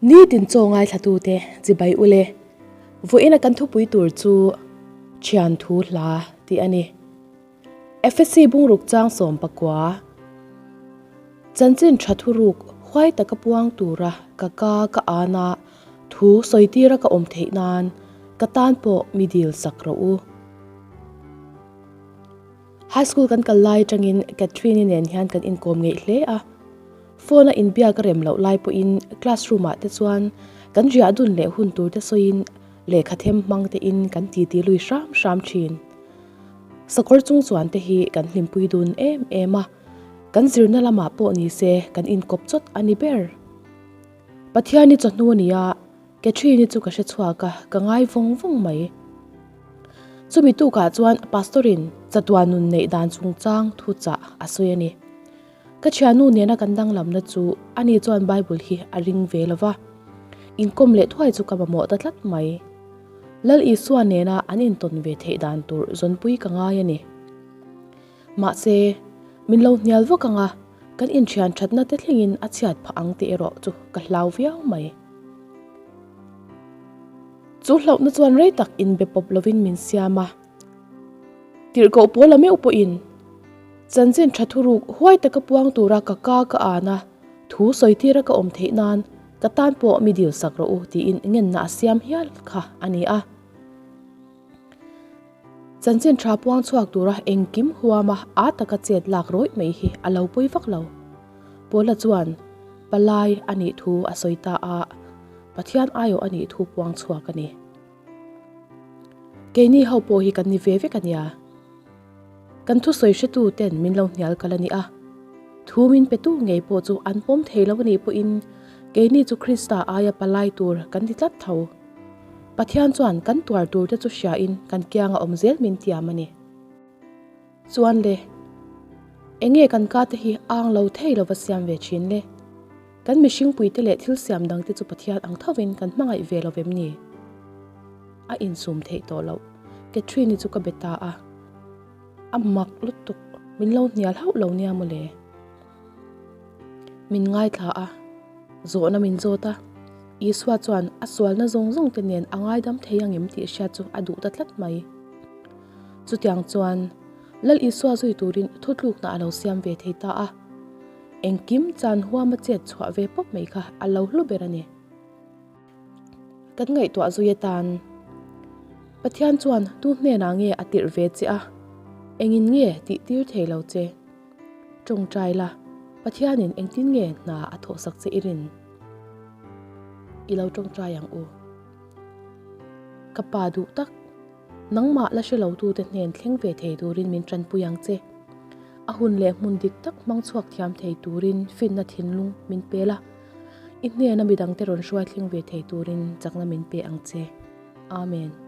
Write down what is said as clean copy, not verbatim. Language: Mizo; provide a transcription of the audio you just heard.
Nitin chaw ngaithlatute chibai ule. Vawiina kan thupui tur chu Thian thu hla tih a ni. Efesi bungruk chang 19. Chanchin tha thuruk huai taka puang tura ka ka ka ana thu sawitira ka awm theih nan ka tan pawh mi dil sak rawh u. High school kan kal lai atangin Catherine-i nen hian kan inkawm ngeih hle a. Phone a inbiak a rem loh lai pawhin classroom ah te chuan kan riah dun leh hun tur te sawiin lehkha them hmang tein kan titi lui hram hram thin. Sakawr chung chuan te hi kan hlimpui dun em em a, kan zirna lamah pawh ni se kan inkawp chawt a ni ber. Pathiani chawhnu a ni a, Catherine-i chu ka hre chhuak a, ka ngai vawng vawng mai. Chumi tukah chuan Pastor-in chatuan nun neih dan chungchang thuchah a sawi a ni. Ka thiannu nena kan danglamna chu ani chuan Bible hi a ring ve lo va, inkawm leh thuai chu ka mamawh ta tlat mai. Lal Isua nena an intawn ve theih dan tur zawnpui ka ngai a ni. Mahse, min lo hnial vak ang a, kan inthian thatna te thlengin a chhiat phah ang tih erawh chu ka hlau viau mai. Chu hlauhna chuan rei tak inbe pawp lovin min siam a. Tirhkoh pawl a meuh pawhin chanchin tha thuruk huai taka puang tura ka ka ka an a, thu sawi tira ka awm theih nan ka tan pawh mi dil sak rawh u tiin ngenna a siam hial kha a ni a. Chanchin tha puang chhuak tura engkim huama a taka chet lak rawih mai hi a lo pawi vak lo. Paula chuan palai a nih thu a sawi ta a, Pathian aiawh a nih thu puang chhuak a ni. Keini ho pawh hi kan ni ve vek a nia. Kan thusawi hretu ten min lo hnial kal a ni a. Thu min petu ngei pawh chu an pawm thei lo a nih pawhin keini chu Krista aia palai tur kan ti tlat tho. Pathian chuan kan tuar tur te chu hriain kan kianga awm zel min tiam a ni. Chuan le, enge kan ka te hi ang lo thei lova siam ve thin le? Kan mihringpuite leh thil siam dangte chu Pathian ang thovin kan hmangaih ve lo vem ni? A insum theih tawh loh. Catherine-i chu ka be ta a. A mak lutuk, min lo hnial hauh lo nia mawle. Min ngaithla a, zawhna min zawt a. Isua chuan a sualna zawng zawng te nen a ngaidam thei angem tih hriat chu a duh ta tlat mai. Chutiang chuan Lal Isua zui turin thutlukna a lo siam ve thei ta a. Engkim chan huama chet chhuah ve pawp mai kha a lo hlu ber a ni. Kan ngaihtuah zui atan Pathian chuan tu hnenah nge a tirh ve che a, engin nge tih tir thei lo che? Tawngtai la, Pathianin engtin nge hna a thawhsak che i rin? I lo tawngtai ang u. Ka pa duh tak. Nangmah la hre lotute hnen thleng ve thei turin min tanpui ang che. A hun leh hmun dik tak hmang chhuak thiam thei turin finna thinlung min pe la, i hnena midangte rawn hruai thleng ve thei turin chakna min pe ang che. Amen.